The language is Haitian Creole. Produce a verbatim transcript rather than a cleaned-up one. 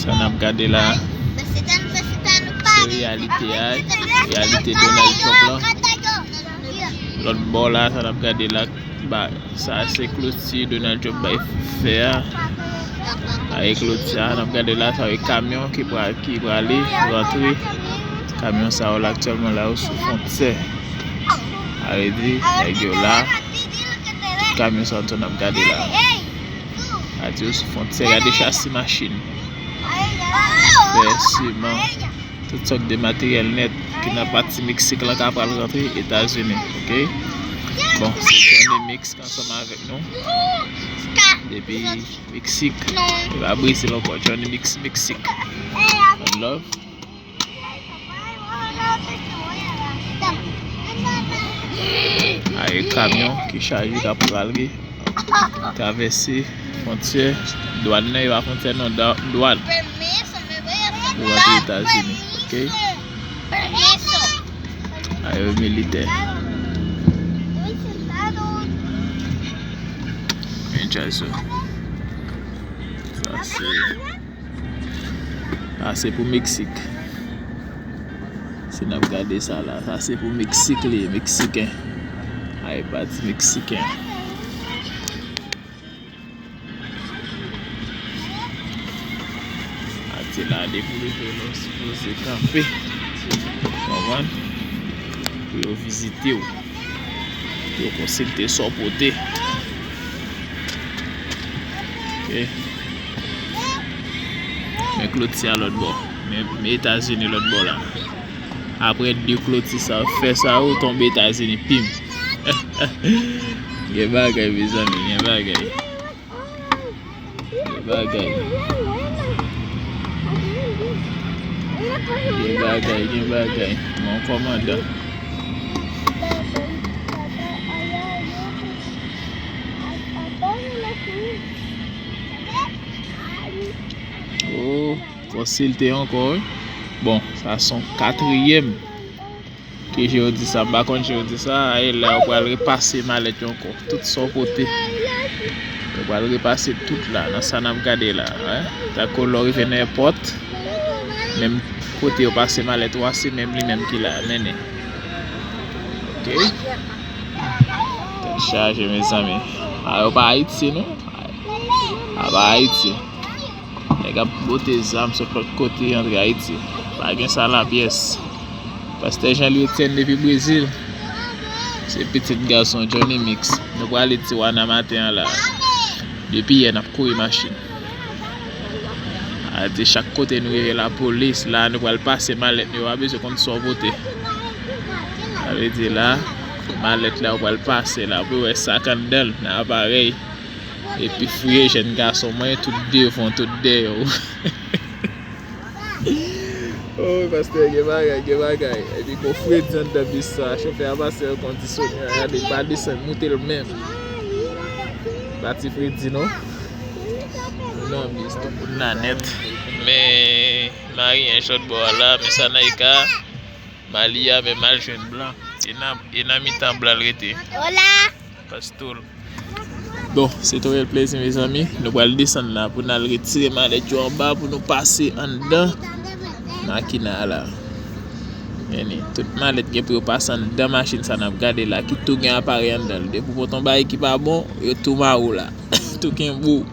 Sa n ap gade la, se reyalite a, reyalite Donald Trump lan. Lòt bò la, sa n ap gade la, ba, sa se kloti Donald Trump bay fè a. A, e kloti a, n ap gade la, sa e kamyon ki pra-, ki prale rantre. Kamyon sa yo la aktyèlman la yo sou fwontyè. A vle di, nèg yo la, tout kamyon sa yo n ap gade la. A di yo sou fwontyè, gade chasi machin. Fè, siman, tout sòt de materyèl nèt ki nan pati Meksik lan ka pral rantre Etazini, oke? Bon, se Johnny Mix k ansanm avèk nou. Depi Meksik. E pa Brezil ankò, Johnny Mix Meksik. One love. A, e kamyon ki chaje k ap prale, travèse fwontyè, dwàn nan, e pa fwontyè non, da-, dwàn. Pou rantre Etazini, oke? A, yo militè. Men tchay sa. Sa se Sa se pou Meksik. Si n ap gade sa la, sa se pou Meksik li ye, meksiken. Ay, pati meksiken. Atè la depi w rive la, w sipoze kanpe. Konprann? Pou yo vizite w. Yo konsilte sa w pote. Ok. Men kloti a lòt bò. Men, men Etazini lòt bò la. Apre de kloti sa, fè sa yo tonbe Etazini pim. Gen bagay, mezanmi, gen bagay. Gen bagay. Gen bagay, gen bagay. Mon kòmandan. Oh, konsilte ankò, wi. Bon, sa se yon katriyèm. Ki je yo di sa? M pa konn je yo di sa. E la, yo pral repase malèt yo ankò. Tout sa w pote. Yo pral repase tout la, nan sa n ap gade la. Tankou lè w rive nan èpòt, menm kote yo pase malèt ou a, se menm li menm ki la, mennen. Ok? Tèt chaje, mezanmi. A, yo pa Ayiti, non? A, pa Ayiti. Nèg ap pote zam sot lòt kote antre Ayiti. Pa gen sa la pyès. Pastè Jean Louis Etienne depi Brezil. Se pitit gason Johnny Mix. Nou prale Tijuana maten an la. Depi yè n ap kouri machin. A di chak kote nou rive lapolis la, nou pral pase malèt nou, yo pa bezwen konn sa w pote. Sa vle di la, malèt la yo pral pase la, pou yo wè sa k anndan l nan aparèy. Epi fouye jèn gason mwen, tout devan, tout dèyè w. Oh, pastè, gen bagay, gen bagay. Epi gon fredi anndan bis sa, chofè a pase rekondisyone a, gade, pa desann, moute l menm. Pa ti fredi, non. Non, bis, tout moun la nèt. Men, Mari an jòt bò a la, men Sanaïka, Malia, men mal jwenn blan. E nan, e nan mitan blan l rete. Hola. Pastol. Bon, se te yon reyèl plezi, mezanmi. Nou pral desann la pou n al retire malèt yo anba pou nou pase anndan makina a la. Mennen, tout malèt gen pou yo pase anndan machin sa n ap gade la, ki tou gen aparèy anndan l. Depi w pote yon bagay ki pa bon, yo tou mare w la. Tou kenbe w.